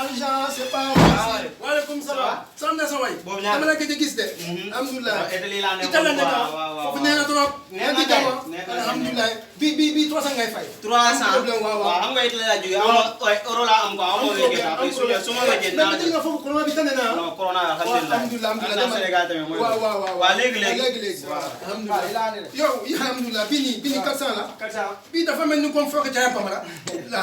argent c'est pas facile. Waaleykum salaam. sant na sa waay. boobu ñaar dama la gëj a gis de. alhamdulilah. Italie laa nekkoon Italie la nekk waaw foofu nee na trop. nee na kay alhamdulilah. bi 300 ngay fay. 300 problème waaw xam nga Italie laa jógee euro laa am quoi amoo wéy gën su ma wéy mais dégg nga foofu corona bi tane na. non corona alhamdulilah am na Sénégal tamit mooy waaw léegi alhamdulilah yow alhamdulilah bii nii 400 la. 400 bii dafa mel ni comme foog ca Bambara la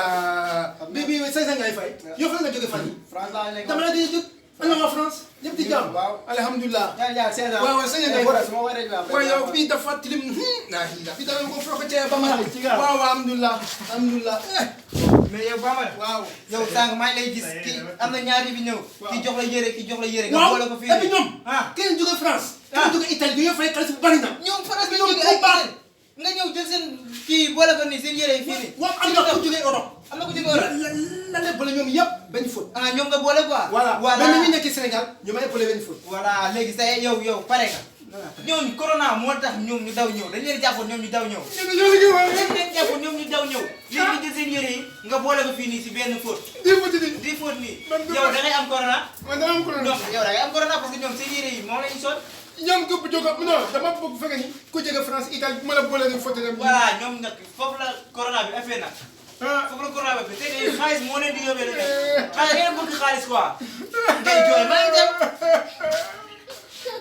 bi 500 ngay fay. yow fan nga jóge fan yi. France laa nekk dama la di jóg. ana nga France ñëpp di jàmm. waaw alhamdulilah. waaw 500 ngay fay. waaw yow bii dafa tilim bii dafa ko foog ca Bambara. waaw alhamdulilah alhamdulilah. mais yow Bambara. waaw yow sànq maa ngi lay gis kii am na ñaari bi ñëw. kii jox la yére kii jox la yére. nga waaw boole ko fii et puis ñoom. ah kenn jóge France. kenn jóge Italie bi nga fay xaalis bu bari na. ñoom France bi jóge ay baax nga ñëw jël seen kii boole ko nii seen yére yi fii nii. waaw am na ku jóge Europe. am na ku jóge Europe. la la boole ñoom yëpp benn faute. ah ñoom nga boole quoi. voilà même ñu nekk Sénégal ñu may boole benn faute. voilà léegi sa yow pare nga. ñooñu corona moo tax ñoom ñu daw ñëw dañu leen jàppoon ñoom ñu daw ñëw. dañu leen jàppoon ñoom ñu daw ñëw. léegi ñu jël seen yére yi nga boole ko fii nii si benn faute. di faute nii. yow da ngay am corona. man dama am corona. donc yow da ngay am corona parce que ñoom seen yére yi moom la ñu sol. ñoom képp jóge non dama bëgg fekk ni ku jóge France Italie bu ma la boole ni faute dem. voilà ñoom nag foofu la corona bi affaire nag. foofu la corona bi te de xaalis moo leen di yóbbee lu ne. xaalis ngeen bëgg xaalis quoi. ngay jooy maa ngi dem.